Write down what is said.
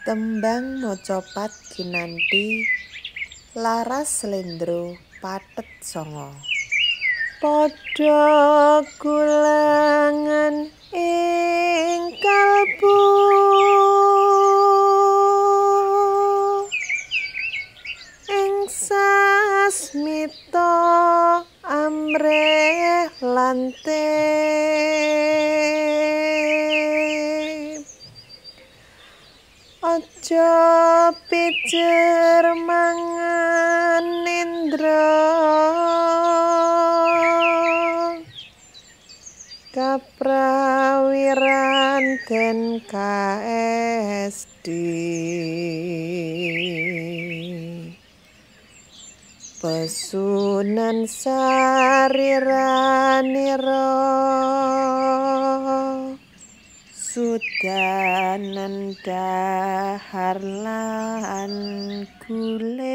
Tembang macapat kinanthi laras slendro pathet sanga. Padha gulangan ing kalbu ing sasmita amrih lante. Aja pijer mangan nindra kaprawiran den KSD. Pesunan sariranira sudanan dahar lan gule.